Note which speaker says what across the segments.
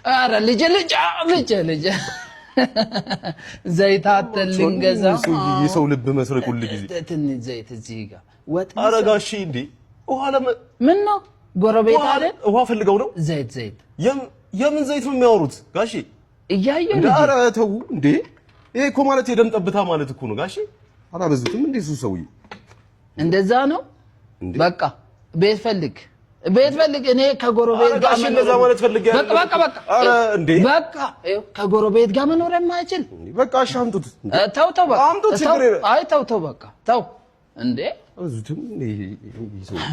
Speaker 1: ኧረ ልጄ ልጄ ልጄ ልጄ ዘይት አተን ልንገዛ
Speaker 2: የሰው ልብ መስረቅ ሁል ጊዜ
Speaker 1: ትንሽ ዘይት እዚህ ጋር ወጥ።
Speaker 2: ኧረ ጋሼ እንዴ፣ ውሃ ለመ
Speaker 1: ምን ነው ጎረቤት አይደል?
Speaker 2: ውሃ ፈልገው ነው?
Speaker 1: ዘይት ዘይት።
Speaker 2: የምን ዘይት ነው የሚያወሩት ጋሼ?
Speaker 1: እያየሁ
Speaker 2: እንደ
Speaker 1: ልጄ።
Speaker 2: ኧረ ተው እንዴ! ይሄ እኮ ማለት የደም ጠብታ ማለት እኮ ነው ጋሼ። አላበዙትም እንዴ እሱ ሰውዬ?
Speaker 1: እንደዛ ነው።
Speaker 2: እንዴ?
Speaker 1: በቃ ቤት ፈልግ፣ ቤት ፈልግ። እኔ ከጎረቤት
Speaker 2: ኧረ
Speaker 1: ጋር
Speaker 2: ጋሼ እንደዛ ማለት ፈልጌ
Speaker 1: በቃ
Speaker 2: አይደለም።
Speaker 1: በቃ በቃ።
Speaker 2: ኧረ እንዴ!
Speaker 1: በቃ ይኸው ከጎረቤት ጋር መኖር የማይችል
Speaker 2: በቃ እሺ አምጡት።
Speaker 1: ተው ተው በቃ።
Speaker 2: አምጡት፣
Speaker 1: ተው።
Speaker 2: ችግር የለም።
Speaker 1: አይ ተው ተው በቃ ተው እንዴ።
Speaker 2: አላበዙትም እንዴ ይሄ ሰውዬ?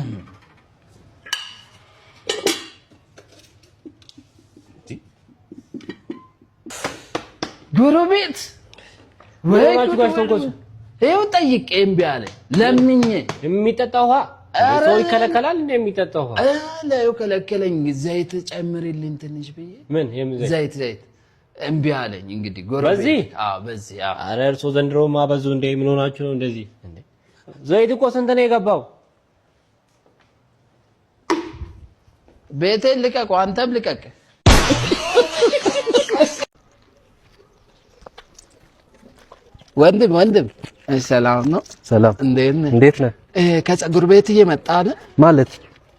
Speaker 1: ጎረቤት ወይ
Speaker 3: ምን ሆናችሁ
Speaker 1: ጉድ!
Speaker 3: ጋሽ ተንኮሱ?
Speaker 1: ይኸው ጠይቄ እምቢ አለ ለምኜ።
Speaker 3: የሚጠጣ ውሃ
Speaker 1: ኧረ
Speaker 3: ሰው ይከለከላል እንደ የሚጠጣ ውሃ?
Speaker 1: ለው ከለከለኝ። ዘይት ጨምሪልኝ ትንሽ ብዬ።
Speaker 3: ምን የምን ዘይት?
Speaker 1: ዘይት ዘይት እምቢ አለኝ። እንግዲህ ጎረቤት
Speaker 3: በዚህ?
Speaker 1: አዎ በዚህ አዎ።
Speaker 3: አረ እርሶ ዘንድሮ ማበዙ እንዴ! ምን ሆናችሁ ነው እንደዚህ? እንዴ ዘይት እኮ ስንት ነው የገባው?
Speaker 1: ቤቴን ልቀቅ፣ አንተም ልቀቅ። ወንድም ወንድም፣ እሺ፣ ሰላም ነው?
Speaker 4: ሰላም።
Speaker 1: እንዴት ነህ?
Speaker 4: እንዴት ነህ?
Speaker 1: ከፀጉር ቤት እየመጣ ነህ?
Speaker 4: ማለት?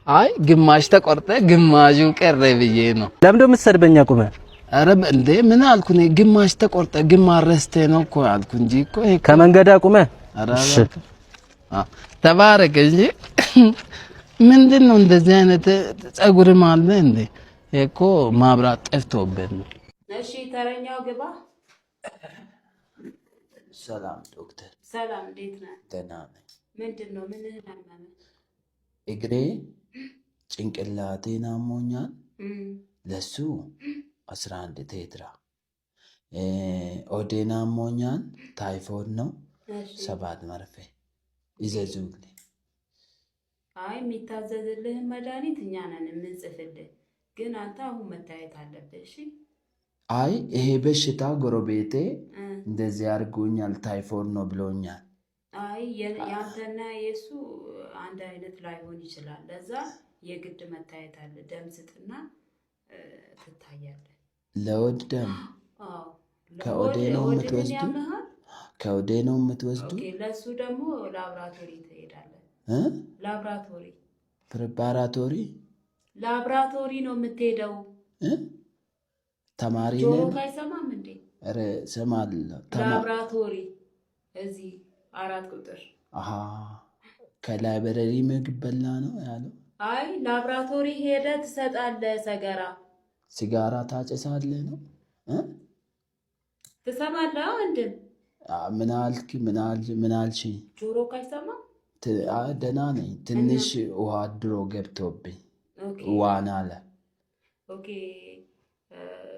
Speaker 1: አይ ግማሽ ተቆርጠ ግማሹ ቀረ ብዬ ነው።
Speaker 4: ለምንድን ነው የምትሰድበኝ አቁመህ?
Speaker 1: ኧረ እንዴ ምን አልኩ እኔ? ግማሽ ተቆርጠ ግማሽ ረስቴ ነው እኮ አልኩ እንጂ እኮ ይሄ እኮ
Speaker 4: ከመንገድ አቁመህ።
Speaker 1: ኧረ
Speaker 4: እሺ።
Speaker 1: ተባረክ እንጂ ምንድን ነው እንደዚህ አይነት ፀጉርም አለ እንዴ? ይሄ እኮ ማብራት ጠፍቶብን ነው።
Speaker 5: እሺ ተረኛው ግባ።
Speaker 1: ሰላም ዶክተር።
Speaker 5: ሰላም፣ እንዴት ነህ?
Speaker 1: ደህና ነኝ።
Speaker 5: ምንድን ነው ምንህን አመመህ?
Speaker 1: እግሬ ጭንቅላቴን አሞኛል። ለሱ 11 ቴትራ፣ ሆዴን አሞኛል። ታይፎይድ ነው። 7 መርፌ ይዘዙልኝ።
Speaker 5: አይ የሚታዘዝልህን መድኃኒት እኛ ነን የምንጽፍልህ፣ ግን አንተ አሁን መታየት አለብህ። እሺ።
Speaker 1: አይ ይሄ በሽታ ጎረቤቴ እንደዚህ አድርጎኛል፣ ታይፎይድ ነው ብሎኛል።
Speaker 5: አይ የአንተና የእሱ አንድ አይነት ላይሆን ይችላል። ለዛ የግድ መታየት አለ። ደም ስጥና ትታያለህ።
Speaker 1: ለሆድ ደም?
Speaker 5: አዎ።
Speaker 1: ከሆዴ ነው
Speaker 5: ሆድህን
Speaker 1: የምትወስዱ?
Speaker 5: ያምሃል?
Speaker 1: ከሆዴ ነው የምትወስዱ?
Speaker 5: Okay፣ ለእሱ ደግሞ ላብራቶሪ ትሄዳለህ።
Speaker 1: እ?
Speaker 5: ላብራቶሪ።
Speaker 1: Preparatory?
Speaker 5: ላብራቶሪ ነው የምትሄደው።
Speaker 1: እ? ተማሪ
Speaker 5: ጆሮ
Speaker 1: ነን።
Speaker 5: አይሰማም እንዴ?
Speaker 1: ኧረ እሰማለሁ።
Speaker 5: ላብራቶሪ እዚህ 4 ቁጥር።
Speaker 1: አሃ ከ library ምግብ በላ ነው ያለው።
Speaker 5: አይ ላብራቶሪ ሄደህ ትሰጣለህ። ሰገራ።
Speaker 1: ሲጋራ ታጨሳለህ ነው? እ?
Speaker 5: ትሰማለህ ወንድም?
Speaker 1: ምን አልክ? ምን አልሽኝ?
Speaker 5: ጆሮ ካይሰማ?
Speaker 1: ደህና ነኝ። ትንሽ ውሃ ድሮ ገብቶብኝ ዋና አለ።
Speaker 5: Okay፣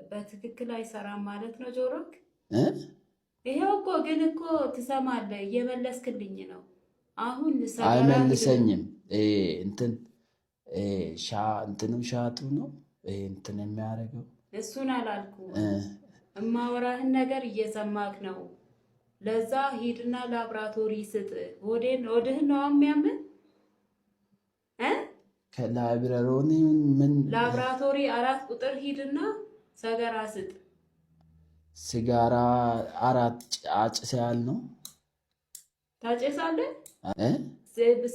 Speaker 5: በትክክል አይሰራም ማለት ነው ጆሮክ?
Speaker 1: እ?
Speaker 5: ይሄው እኮ ግን እኮ ትሰማለህ፣ እየመለስክልኝ ነው። አሁን ሰገራ
Speaker 1: አይመልሰኝም። ይሄ እንትን ይሄ ሻ እንትኑ ሻቱ ነው ይሄ እንትን የሚያደርገው።
Speaker 5: እሱን አላልኩም። እማወራህን ነገር እየሰማክ ነው። ለዛ ሂድና ላብራቶሪ ስጥ። ሆዴን ሆድህን ነው የሚያምህ እ?
Speaker 1: ከ library ምን?
Speaker 5: ላብራቶሪ 4 ቁጥር ሂድና ሰገራ ስጥ።
Speaker 1: ሲጋራ 4 አጭሰያል ነው?
Speaker 5: ታጨሳለህ?
Speaker 1: እ?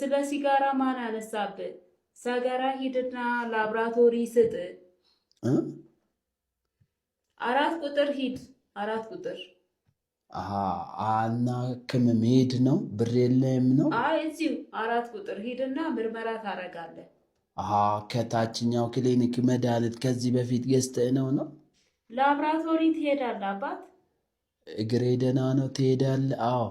Speaker 5: ስለ ሲጋራ ማን አነሳብህ? ሰገራ ሂድና ላብራቶሪ ስጥ።
Speaker 1: እ?
Speaker 5: 4 ቁጥር ሂድ። 4 ቁጥር።
Speaker 1: አሃ አናክምም ሂድ ነው? ብር የለም ነው?
Speaker 5: አይ እዚሁ 4 ቁጥር ሂድና ምርመራ ታደርጋለህ።
Speaker 1: አሃ ከታችኛው ክሊኒክ መድኃኒት ከዚህ በፊት ገዝተህ ነው ነው?
Speaker 5: ላብራቶሪ ትሄዳለህ አባት።
Speaker 1: እግሬ ደህና ነው ትሄዳለህ? አዎ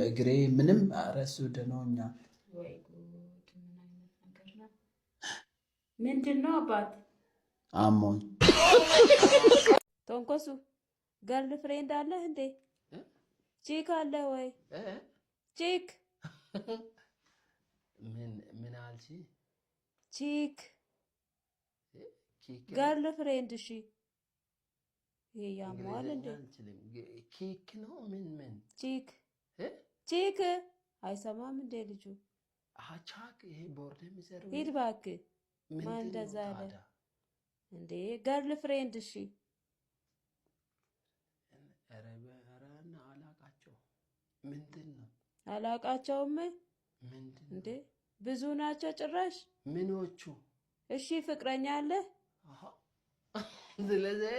Speaker 1: እግሬ ምንም ኧረ እሱ ደህና ሆኛል።
Speaker 5: ወይ ጉድ! ምን አይነት ነገር ነው? ምንድን ነው አባት?
Speaker 1: አሞኝ።
Speaker 5: ተንኮሱ girlfriend አለህ እንዴ? Chick አለ ወይ? Chick?
Speaker 1: ምን አልሽ?
Speaker 5: Chick, girlfriend። እሺ ይሄ ያመዋል እንዴ?
Speaker 1: ኬክ ነው ምን ምን?
Speaker 5: Chick።
Speaker 1: እ?
Speaker 5: Chick አይሰማም እንዴ ልጁ?
Speaker 1: አሃ ቻክ ይሄ ቦርድ የሚሰሩ
Speaker 5: ሂድ እባክህ።
Speaker 1: ምንድን
Speaker 5: ማን
Speaker 1: ነው
Speaker 5: እንደዛ አለ?
Speaker 1: ታዲያ?
Speaker 5: እንዴ girlfriend? እሺ።
Speaker 1: ኧረ ኧረ አላቃቸው። ምንድን ነው?
Speaker 5: አላቃቸውም።
Speaker 1: ምንድን?
Speaker 5: እንዴ ብዙ ናቸው ጭራሽ።
Speaker 1: ምኖቹ?
Speaker 5: እሺ ፍቅረኛ አለ?
Speaker 1: ስለዚህ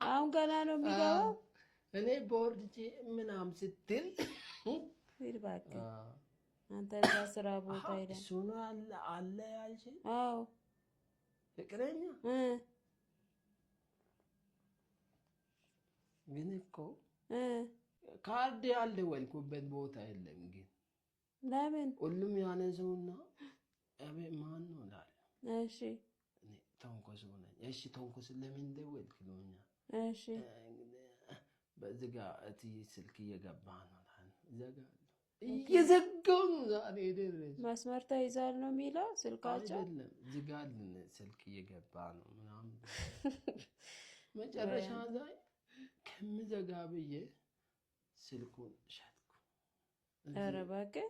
Speaker 5: አሁን ገና ነው የሚገባው።
Speaker 1: እኔ ቦርድ ምናምን ስትል
Speaker 5: ሂድ እባክህ አንተ እዛ ስራ ቦታ ሄደህ።
Speaker 1: እሱ ነው አለ አለ ያልሽኝ?
Speaker 5: አዎ።
Speaker 1: ፍቅረኛ ግን እኮ ካርድ ያልደወልኩበት ቦታ የለም። ግን
Speaker 5: ለምን?
Speaker 1: ሁሉም ያነሱና አቤት ማን ነው እላለሁ። እኔ ተንኮስ ነኝ። እሺ ተንኮስ ለምን ደወልክ ይሉኛል። በዚህ ጋር እትዬ ስልክ እየገባ ነው እላለሁ። እዘጋለሁ። እየዘጋሁ ነው ዛሬ የደረሰው።
Speaker 5: መስመር ተይዟል ነው የሚለው ስልካቸው።
Speaker 1: አይደለም ዝጋልን፣ ስልክ እየገባ ነው ምናምን። መጨረሻ ላይ ከምዘጋ ብዬ ስልኩን ሸጥኩ።
Speaker 5: ኧረ እባክህ።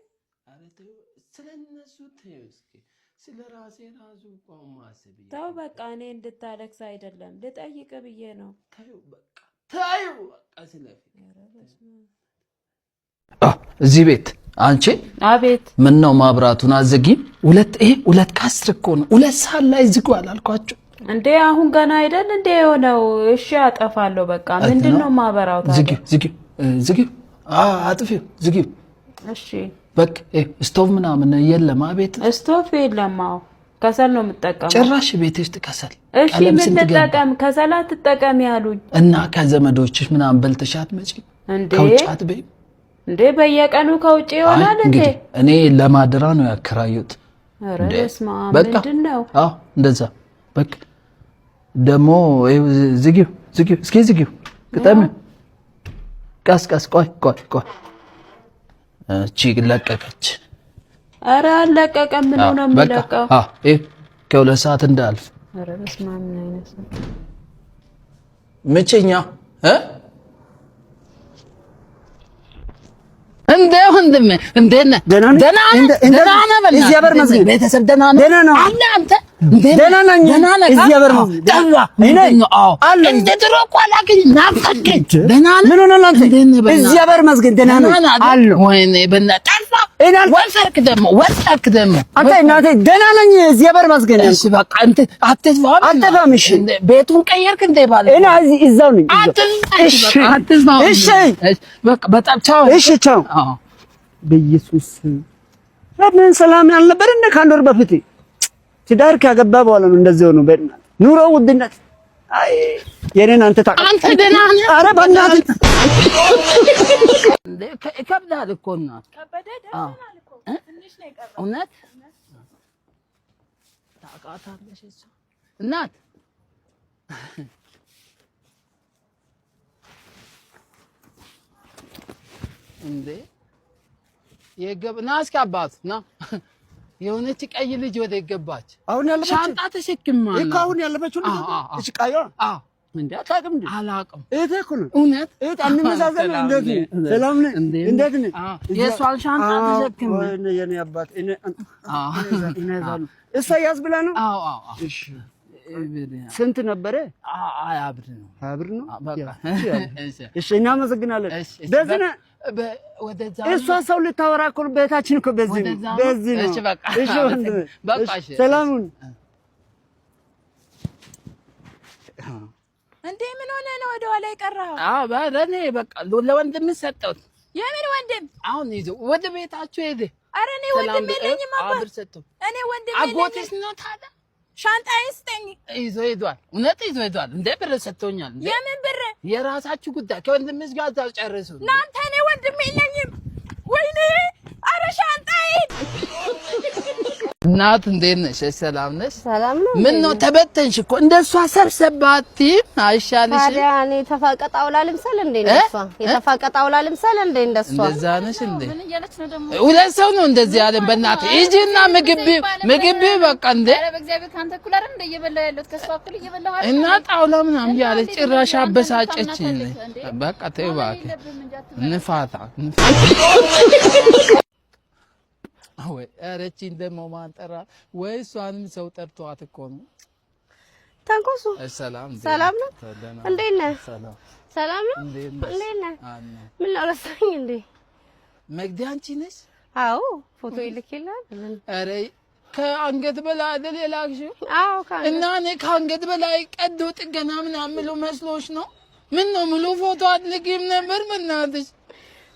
Speaker 1: ኧረ ተይው፣ ስለ እነሱ ተይው እስኪ ስለ ራሴ ራሱ እኮ ማሰብ
Speaker 5: ተው በቃ፣ እኔ እንድታለቅስ አይደለም ልጠይቅ ብዬ ነው።
Speaker 1: ተይው በቃ፣ ተይው በቃ ስለ
Speaker 5: ኧረ በስመ አብ።
Speaker 1: እዚህ ቤት አንቺ።
Speaker 5: አቤት።
Speaker 1: ምን ነው ማብራቱን አዘጊም? ሁለት ይሄ 2:10 እኮ ነው። 2 ሰዓት ላይ ዝጉ አላልኳቸው?
Speaker 5: እንዴ አሁን ገና አይደል እንዴ የሆነው? እሺ አጠፋለሁ በቃ። ምንድን ነው ማበራው ታዲያ?
Speaker 1: ዝጊው፣ ዝጊው፣ ዝጊው፣ አጥፊው፣ ዝጊው።
Speaker 5: እሺ።
Speaker 1: በቃ ስቶቭ ምናምን የለም አቤት?
Speaker 5: ስቶቭ የለም። አዎ ከሰል ነው የምጠቀመው።
Speaker 1: ጭራሽ ቤት ውስጥ ከሰል?
Speaker 5: እሺ
Speaker 1: ቀለም
Speaker 5: ምን
Speaker 1: ስንት ገባ?
Speaker 5: ልጠቀም? ከሰል አትጠቀም ያሉኝ።
Speaker 1: እና ከዘመዶችሽ ምናምን በልተሻት መጪ?
Speaker 5: እንዴ
Speaker 1: ከውጭ አትበይም?
Speaker 5: እንዴ በየቀኑ ከውጭ ይሆናል እንዴ?
Speaker 1: እንግዲህ እኔ ለማደራ ነው ያከራዩት።
Speaker 5: ኧረ
Speaker 1: እንዴ
Speaker 5: በስመ አብ።
Speaker 1: በቃ
Speaker 5: ምንድን ነው?
Speaker 1: አዎ እንደዛ በቃ። ደግሞ ይኸው ዝጊው፣ ዝጊው፣ እስኪ ዝጊው፣ ግጠሚው። ቀስ ቀስ፣ ቆይ ቆይ ቆይ፣ እቺ ለቀቀች።
Speaker 5: ኧረ አልለቀቀም። ምን ነው
Speaker 1: በቃ
Speaker 5: የሚለቀው?
Speaker 1: አዎ ይኸው ከ2 ሰዓት እንዳልፍ።
Speaker 5: ኧረ በስመ አብ፣ ምን አይነት ነው?
Speaker 1: ምችኛ እ እንደ ወንድሜ እንዴት ነህ?
Speaker 4: ደህና ነህ?
Speaker 1: ደህና ነህ? ደህና ነህ? በእናትህ።
Speaker 4: እግዚአብሔር ይመስገን።
Speaker 1: ቤተሰብ ደህና ነው?
Speaker 4: ደህና ነው።
Speaker 1: አለ አንተ እንዴት
Speaker 4: ደህና ነኝ።
Speaker 1: ደህና ነህ?
Speaker 4: እግዚአብሔር
Speaker 1: አዎ፣
Speaker 4: ይመስገን።
Speaker 1: ጠዋ
Speaker 4: እኔ
Speaker 1: ምንድን ነው? አዎ
Speaker 4: አለሁ።
Speaker 1: እንደ ድሮ እኮ አላገኝም፣ ናፈቀኝ። ደህና ነህ?
Speaker 4: ምን ሆነህ አንተ?
Speaker 1: እንዴት ነህ? በእናትህ?
Speaker 4: እግዚአብሔር ይመስገን ደህና ነኝ
Speaker 1: ደህና ነህ አይደል?
Speaker 4: አለሁ።
Speaker 1: ወይኔ በእናትህ ጠፋ።
Speaker 4: እኔ
Speaker 1: ወፈርክ ደግሞ፣ ወፈርክ ደግሞ።
Speaker 4: አንተ እናቴ ደህና ነኝ እግዚአብሔር ይመስገን።
Speaker 1: እሺ በቃ እንትን አትጥፋ።
Speaker 4: አልጠፋም። እሺ።
Speaker 1: እንደ ቤቱን ቀየርክ እንደ ባለ
Speaker 4: እኔ እዚህ እዛው ነኝ። እዛው።
Speaker 1: አትጥፋ።
Speaker 4: እሺ።
Speaker 1: በቃ አትጥፋ።
Speaker 4: እሺ።
Speaker 1: እሺ በቃ በጣም ቻው።
Speaker 4: እሺ ቻው።
Speaker 1: አዎ።
Speaker 4: በኢየሱስ ለምን ሰላም አልነበር እንደ ከአንድ ወር በፊት? ትዳር ካገባ በኋላ ነው እንደዚህ ሆኖ። በእናትህ ኑሮ ውድነት፣ አይ የኔን አንተ ታውቃለህ።
Speaker 1: አንተ ደህና ነህ?
Speaker 4: ኧረ በእናትህ።
Speaker 1: እንደ ይከብዳል እኮ እናት።
Speaker 6: ከበደ ደርሰናል እኮ፣ ትንሽ ነው የቀረው።
Speaker 1: እውነት ታውቃታለሽ እሷ እናት። እንዴ የገብ ና እስኪ አባት ና። የሆነች ቀይ ልጅ ወደ ገባች።
Speaker 4: አሁን ያለፈችው?
Speaker 1: ሻንጣ ተሸክማ
Speaker 4: እኮ አሁን ያለፈችው ልጅ?
Speaker 1: አዎ፣ አዎ።
Speaker 4: እሺ ቀይዋ?
Speaker 1: አዎ።
Speaker 4: እንዴ አታውቅም እንዴ?
Speaker 1: አላውቅም።
Speaker 4: እህቴ እኮ ነው።
Speaker 1: እውነት?
Speaker 4: እህት አንመሳሰል። እንዴት ነህ? ሰላም ነህ? እንዴት ነህ?
Speaker 1: አዎ፣ የእሷን ሻንጣ ተሸክሜ።
Speaker 4: ወይኔ የኔ አባት እኔ
Speaker 1: አዎ።
Speaker 4: እኔ እዛለሁ። እሷ ያዝ ብላ ነው።
Speaker 1: አዎ አዎ አዎ።
Speaker 4: እሺ ስንት ነበረ?
Speaker 1: ሀያ ብር ነው።
Speaker 4: 20 ብር ነው።
Speaker 1: በቃ እሺ።
Speaker 4: እሺ እናመሰግናለን።
Speaker 1: እሺ፣ እሺ።
Speaker 4: በዚህ ነህ?
Speaker 1: ወደዛ
Speaker 4: እሷ ሰው ልታወራ እኮ ነው። ቤታችን እኮ በዚህ ነው።
Speaker 1: ወደዛ ነው?
Speaker 4: በዚህ ነው።
Speaker 1: እሺ በቃ።
Speaker 4: እሺ ወንድሜ።
Speaker 1: በቃ
Speaker 4: እሺ፣
Speaker 1: እሺ።
Speaker 4: ሰላም ሁን።
Speaker 6: እንዴ ምን ሆነ ነው ወደ ኋላ የቀረኸው?
Speaker 1: አዎ ለእኔ በቃ ለወንድም ሰጠሁት።
Speaker 6: የምን ወንድም?
Speaker 1: አሁን ይዞ ወደ ቤታችሁ ሄደ።
Speaker 6: ኧረ እኔ ወንድም የለኝም አባ።
Speaker 1: ብር ሰጠሁት።
Speaker 6: እኔ ወንድም
Speaker 1: አጎትሽ
Speaker 6: የለኝም።
Speaker 1: ነው ታዲያ?
Speaker 6: ሻንጣዬን ስጠኝ።
Speaker 1: ይዞ ሄዷል። እውነት ይዞ ሄዷል። እንደ ብር ሰጥቶኛል። እንደ
Speaker 6: የምን ብር?
Speaker 1: የራሳችሁ ጉዳይ፣ ከወንድምሽ ጋር እዛው ጨርሱ።
Speaker 6: ናንተ እኔ ወንድም የለኝም። ወይኔ ኧረ ሻንጣዬን!
Speaker 1: እናት እንዴት ነሽ? ሰላም ነሽ?
Speaker 7: ሰላም ነው።
Speaker 1: ምን ነው ተበተንሽ እኮ፣ እንደሷ ሰብሰብ አትይም? አይሻልሽም?
Speaker 7: ታዲያ እኔ የተፋቀ ጣውላ ልምሰል እንዴ እንደሷ? የተፋቀ ጣውላ ልምሰል እንዴ እንደሷ?
Speaker 1: እንደዛ ነሽ እንዴ?
Speaker 6: ምን እያለች ነው ደግሞ?
Speaker 1: ሁለት ሰው ነው እንደዚህ ያለን። በእናትህ ሂጂና ምግብ ምግብ በቃ እንዴ።
Speaker 6: ኧረ በእግዚአብሔር ከአንተ እኩል አይደል እንደ እየበላሁ ያለሁት? ከእሷ እኩል እየበላሁ አይደል?
Speaker 1: እና ጣውላ ምናምን እያለች ጭራሽ አበሳጨችኝ።
Speaker 6: ታምናታለህ እንዴ?
Speaker 1: በቃ ተይው እባክህ።
Speaker 6: የለብህም እንጂ አትበላ።
Speaker 1: ንፋታ ወይ ኧረ ይህቺን ደግሞ ማን ጠራ? ወይ እሷንም ሰው ጠርቷት እኮ ነው።
Speaker 7: ተንኮሱ።
Speaker 1: ሰላም።
Speaker 7: ሰላም ነው? እንዴት ነህ?
Speaker 1: ሰላም።
Speaker 7: ሰላም ነው?
Speaker 1: እንዴት ነሽ?
Speaker 7: እንዴት ነህ?
Speaker 1: አለ።
Speaker 7: ምን ነው ረሳኝ እንዴ?
Speaker 1: መግዲ አንቺ ነሽ?
Speaker 7: አዎ፣ ፎቶ ይልክልሃል። ምን?
Speaker 1: ኧረ ከአንገት በላይ አይደል የላክሽው?
Speaker 7: አዎ፣ ከአንገት።
Speaker 1: እና እኔ ከአንገት በላይ ቀዶ ጥገና ምናምን ምሉ መስሎሽ ነው? ምን ነው ሙሉ ፎቶ አትልኪም ነበር? በእናትሽ።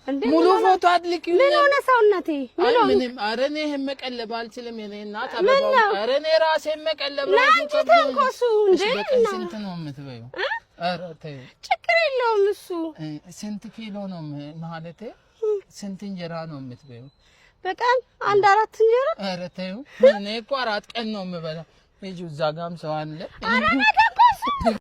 Speaker 7: እንዴ?
Speaker 1: ሙሉ
Speaker 7: ምን ሆነ?
Speaker 1: ፎቶ አትልኪም
Speaker 7: ምን
Speaker 1: ነበር?
Speaker 7: ሆነ ሰውነቴ? ምን
Speaker 1: አይ
Speaker 7: ሆነ?
Speaker 1: ምንም። ኧረ እኔ ይሄን መቀለብ አልችልም። የኔ እናት።
Speaker 7: ምን
Speaker 1: አበባው።
Speaker 7: ነው?
Speaker 1: ኧረ እኔ ራሴን መቀለብ
Speaker 7: ና
Speaker 1: ራሱ
Speaker 7: እንጂ
Speaker 1: ከብዶኝ።
Speaker 7: ተንኮሱ እንዴ።
Speaker 1: እሺ በቀን
Speaker 7: እና
Speaker 1: ስንት ነው የምትበይው?
Speaker 7: እ?
Speaker 1: ኧረ ተይው።
Speaker 7: ችግር የለውም እሱ።
Speaker 1: ስንት ኪሎ ነው ማለቴ ስንት እንጀራ ነው የምትበይው?
Speaker 7: በቀን አንድ አራት እንጀራ።
Speaker 1: ኧረ ተይው። እኔ እኮ 4 ቀን ነው የምበላው። ሂጂ፣ እዛ ጋርም ሰው አለ።
Speaker 7: ኧረ ና ተንኮሱ።